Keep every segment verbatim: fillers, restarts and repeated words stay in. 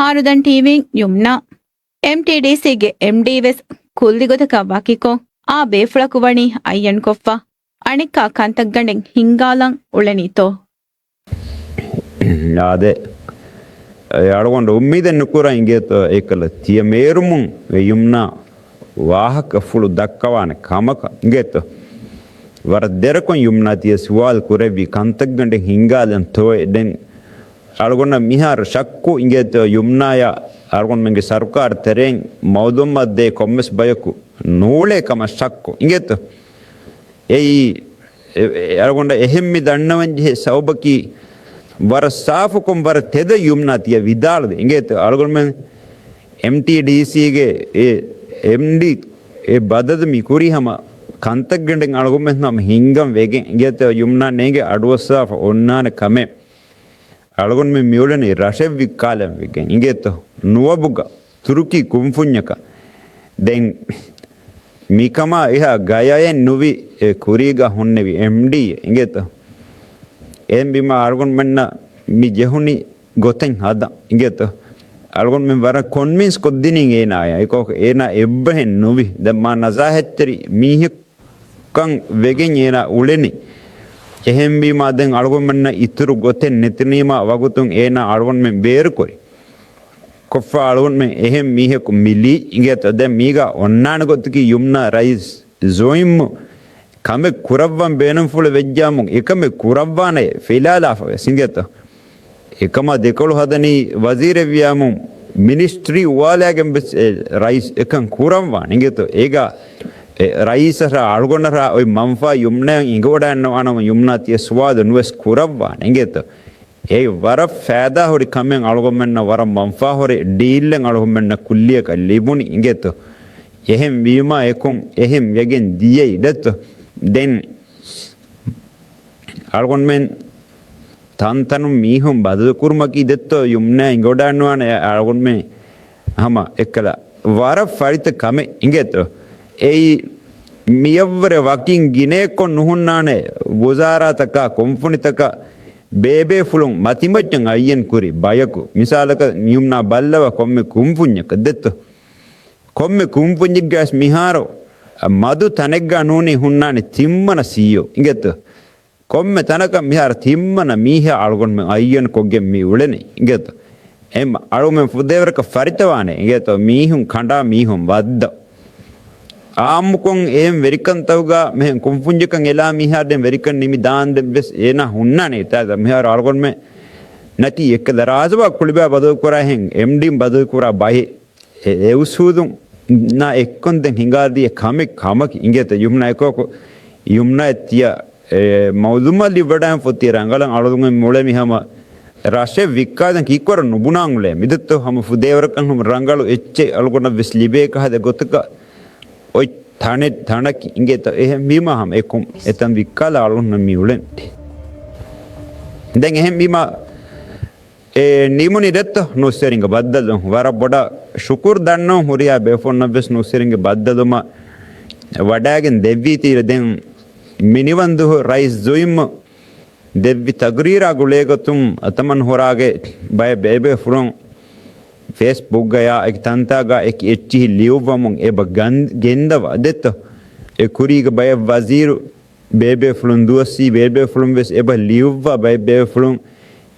އާރުދަން ޓީވީން ޔުމްނާ، އެމްޓީޑީސީގެ އެމްޑީ ވެސް ކުއްލިގޮތަކަށް ވަކިކޮށް، އާ ބޭފުޅަކު ވަނީ އައްޔަންކޮށްފަ، އަނެއްކާ ކަންތައްގަނޑެއް ހިންގާލަން އުޅެނީތޯ؟ އާދެ، އަޅުގަނޑު އުއްމީދެއް ނުކުރާ އިނގޭތޯ އެކަލަ ތިޔަ މޭރުމުން އެ ޔުމްނާ ވާހަކަފުޅު ދައްކަވާނެ ކަމަކަށް އިނގޭތޯ. ވަރަށް ދެރަކޮން ޔުމްނާ ތިޔަ ސުވާލު ކުރެއްވި ކަންތައްގަނޑެއް ހިންގާލަން ތޯއޭ. ދެން އަޅުގަނޑަށް މިހާރު ޝައްކު އިނގޭތޯ ޔުމްނާޔާ އަޅުގަނޑުމެންގެ ސަރުކާރު ތެރެއިން މައުލޫމާތު ދޭ ކޮންމެސް ބަޔަކު ނޫޅޭ ކަމަށް ޝައްކު އިނގޭތޯ. އެއީ، އެ، އެ، އަޅުގަނޑަށް އެހެން މި ދަންނަވަން ޖެހޭ ސަބަބަކީ، ވަރަށް ސާފުކޮށް ވަރަށް ތެދަށް ޔުމްނާ ތިޔަ ވިދާޅުވި އިނގޭތޯ. އަޅުގަނޑުމެން އެމްޓީޑީސީގެ އެ އެމްޑީ އެ ބަދަލު މި ކުރީ ހަމަ ކަންތައްގަނޑެއް އަޅުގަނޑުމެން ހަމަ ހިންގަން ވެގެން އިނގޭތޯ. ޔުމްނާ ނޭނގެ އަޑުއައްސާފަ އޮންނާނެ ކަމެއް. އަޅުގަނޑުމެން މިއުޅެނީ ރަށެއް ވިއްކާލަން ވެގެން އިނގޭތޯ. ނުވަބުގަ ތުރުކީ ކުންފުންޏަކަށް. ދެން މިކަމާ އެހާ ގަޔައެއް ނުވި އެ ކުރީގަ ހުންނެވި އެމްޑީއެއް އިނގޭތޯ. އެހެންވީމާ އަޅުގަނޑުމެންނަށް މި ޖެހުނީ ގޮތެއް ހަދަން އިނގޭތޯ. އަޅުގަނޑުމެން ވަރަށް ކޮންވިންސް ކޮށްދިނީ އޭނާޔާ. އެކަމަކު އޭނާ އެއްބަހެއް ނުވި. ދެން މާ ނަޒާހަތްތެރި މީހެއް ކަން ވެގެން އޭނާ އުޅެނީ. އެހެންވީމާ ދެން އަޅުގަނޑުމެންނަށް އިތުރު ގޮތެއް ނެތުނީމާ ވަގުތުން އޭނާ އަޅުގަނޑުމެން ބޭރުކުރި. ކޮށްފަ އަޅުގަނޑުމެން އެހެން މީހަކު މިލީ އިނގޭތޯ. ދެން މީގަ އޮންނާނެ ގޮތަކީ ޔުމްނާ ރައީސް ޒުއިމް ކަމެއް ކުރައްވަން ބޭނުންފުޅު ވެއްޖާމު އެކަމެއް ކުރައްވާނެ ފިލާލާފަ ވެސް އިނގޭތޯ. އެކަމާ ދެކޮޅު ހަދަނީ ވަޒީރެއް ވިޔާމު މިނިސްޓްރީ އުވާލާގެން ވެސް އެ ރައީސް އެކަން ކުރައްވާނެ އިނގޭތޯ. އޭގަ އެ ރައީސަށާ އަޅުގަނޑަށާ އޮތް މަންފާ ޔުމްނާއަށް އިނގަވަޑައިންނަވާނަމަ ޔުމްނާ ތިޔަ ސުވާލު ނުވެސް ކުރައްވާނެ އިނގޭތޯ. އެ ވަރަށް ފައިދާ ހުރި ކަމެއް އަޅުގަނޑުމެންނަށް ވަރަށް މަންފާ ހުރި ޑީލެއް އަޅުގަނޑުމެންނަށް ކުއްލިއަކަށް ލިބުނީ އިނގޭތޯ. އެހެން ވީމާ އެކުން އެހެން ވެގެން ދިޔައީ ދެއްތޯ. ދެން އަޅުގަނޑުމެން ތަންތަނުން މީހުން ބަދަލުކުރުމަކީ ދެއްތޯ ޔުމްނާ އިނގަވަޑައިންނަވާނެ އަޅުގަނޑުމެން ހަމަ އެއްކަލަ ވަރަށް ފަރިތަ ކަމެއް އިނގޭތޯ. އެއީ މިޔަށްވުރެ ވަކިން ގިނައެއްކޮށް ނުހުންނާނެ ވުޒާރާތަކާ ކުންފުނިތަކަށް ބޭބޭފުޅުން މަތިމައްޗަށް އައްޔަން ކުރި ބަޔަކު. މިސާލަކަށް ޔުމްނާ ބައްލަވާ ކޮންމެ ކުންފުންޏަކަށް ދެއްތޯ. ކޮންމެ ކުންފުންޏެއްގައިސް މިހާރު މަދު ތަނެއްގަ ނޫނީ ހުންނާނެ ތިންވަނަ ސީއީއޯ އިނގޭތޯ. ކޮންމެ ތަނަކަށް މިހާރު ތިންވަނަ މީހާ އަޅުގަނޑުމެން އައްޔަން ކޮށްގެން މި އުޅެނީ އިނގޭތޯ. އެހެން އަޅުގަނޑުމެން ފުދޭވަރަކަށް ފަރިތަވާނެ އިނގޭތޯ މީހުން ކަނޑާ މީހުން ވައްދަ. އާއްމުކޮށް އެހެން ވެރިކަންތަކުގަ މިހެން ކުންފުންޏަކަށް އެލާ މީހާ ދެން ވެރިކަން ނިމި ދާންދެން ވެސް އޭނާ ހުންނާނެ އެތާ މިހާރު އަޅުގަނޑުމެން ނަކީ އެއްކަލަ ރާޒުވާ ކުޅިބާ ބަދަލުކުރާ އެހެން އެމްޑީން ބަދަލުކުރާ ބަހެއް. އެ، އެ އުސޫލުން ނާ އެއްކޮން ދެން ހިނގާދިޔަ ކަމެއް ކަމަކީ އިނގޭތަ ޔުމްނާ އެކޯކު، ޔުމްނާ އެ ތިޔަ، އެ، މައުލޫމާތު ލިބިވަޑައިން ފޮތި ރަނގަޅަށް އަޅުގަނޑުމެން މިއުޅެމި ހަމަ ރަށެއް ވިއްކާދަން ކީއްކުރަން ނުބުނާން އުޅޭ. މިދެއްތޯ ހަމަ ފުދޭވަރަކަށް ހަމަ ރަނގަޅު އެއްޗެއް އަޅުގަނޑަށް ވެސް ލިބޭ ކަހަލަ ގޮތަކަށް އޮތް ތަނެއް، ތަނަކީ އިނގޭތަ އެހެން ވީމާ ހަމަ އެކުން އެތަން ވިއްކާލާ އަޅުގަނޑުމެން މިއުޅެން. ދެން އެހެން ވީމާ އެ ނިމުނި ދެއްތޯ ނޫސްވެރިންގެ ބައްދަލު. ވަރަށް ބޮޑަށް ޝުކުރު ދަންނަވަން ހުރިހާ ބޭފުޅުންނަށް ވެސް ނޫސްވެރިންގެ ބައްދަލުމަށް ވަޑައިގެން ދެއްވީތީ. ދެން މިނިވަންދުހު ރައީސް ޒުއިމް ދެއްވި ތަގުރީރާ ގުޅޭގޮތުން އަތަމަން ހުރާގެ ބައެއް ބޭބޭފުޅުން ފޭސްބުކްގަޔާ އެކި ތަންތާގަ އެކި އެއްޗިހި ލިޔުއްވަމުން އެބަ ގަން-، ގެންދަވާ ދެއްތޯ. އެ ކުރީގެ ބައެއް ވަޒީރު ބޭބޭފުޅުން ދުވަސްވީ ބޭބޭފުޅުން ވެސް އެބަ ލިޔުއްވާ ބައެއް ބޭފުޅުން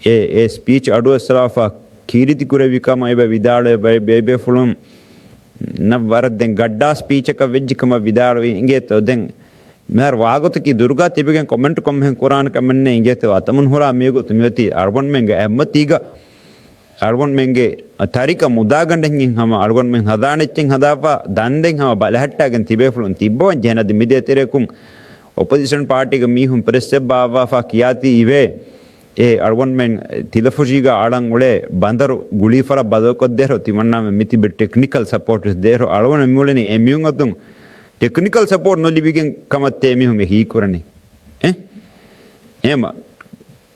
އެ، އެ ސްޕީޗް އަޑުއައްސަވާފަ ކީރިތި ކުރެއްވި ކަމަށް އެބަ ވިދާޅުވޭ ބައެއް ބޭބޭފުޅުން ނަ ވަރަށް ދެން ގައްޑާ ސްޕީޗަކަށް ވެއްޖި ކަމަށް ވިދާޅުވީ އިނގޭތޯ. ދެން މިހާރު ވާގޮތަކީ ދުރުގާ ތިބިގެން ކޮމެންޓް ކޮންމެހެން ކުރާނެ ކަމެއް ނެތް އިނގޭތޯ. އަތަމުން ހުރާ މިވަގުތު މިއޮތީ އަޅުގަނޑުމެންގެ އެއްމަތީގަ އަޅުގަނޑުމެންގެ ތަރިކަ މުދާގަނޑެއް ހަމަ އަޅުގަނޑުމެން ހަދާނެ އެއްޗެއް ހަދާފަ ދަންދެން ހަމަ ބަލަހައްޓާގެން ތިބޭފުޅުން ތިއްބަވަން ޖެހެނަދި މިދޭތެރެއަކުން އޮޕޮޒިޝަން ޕާޓީގެ މީހުން ޕްރެސްއެއް ބާއްވާފަ ކިޔާތީ އިވޭ. އެ އަޅުގަނޑުމެން ތިލަފުށީގަ އަޅަން އުޅޭ ބަނދަރު ގުޅީފަރާ ބަދަލުކޮށްދޭހު ތިމަންނާމެ މިތިބި ޓެކްނިކަލް ސަޕޯޓް ވެސް ދޭހު އަޅުގަނޑު މިއުޅެނީ އެމީހުން އަތުން ޓެކްނިކަލް ސަޕޯޓް ނުލިބިގެން ކަމަށްތޭ މީހުން އެ ހީކުރަނީ. އެ؟ އެހެމަ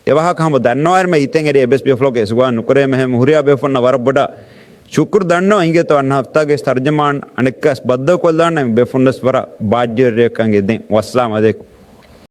އެވާހަކަ ހަމަ ދަންނަވާއިރުމެ އިތެން އެރި އެބަސް ބޭފުޅަކު އެސުވާ ނުކުރޭމެ ހެމަ ހުރިހާ ބޭފުންނަށް ވަރަށް ބޮޑަށް ޝުކުރު ދަންނަވަން އިނގޭތޯ އަންނަ ހަފްތާގެ ތަރްޖަމާން އަނެއްކާސް ބައްދަލުކޮށްލާނެ ބޭފުންނަސް ވަރަށް ބާއްޖަވެރިއެއްކަން އެދެން. ވައްސަލާމް އަލައިކުމް.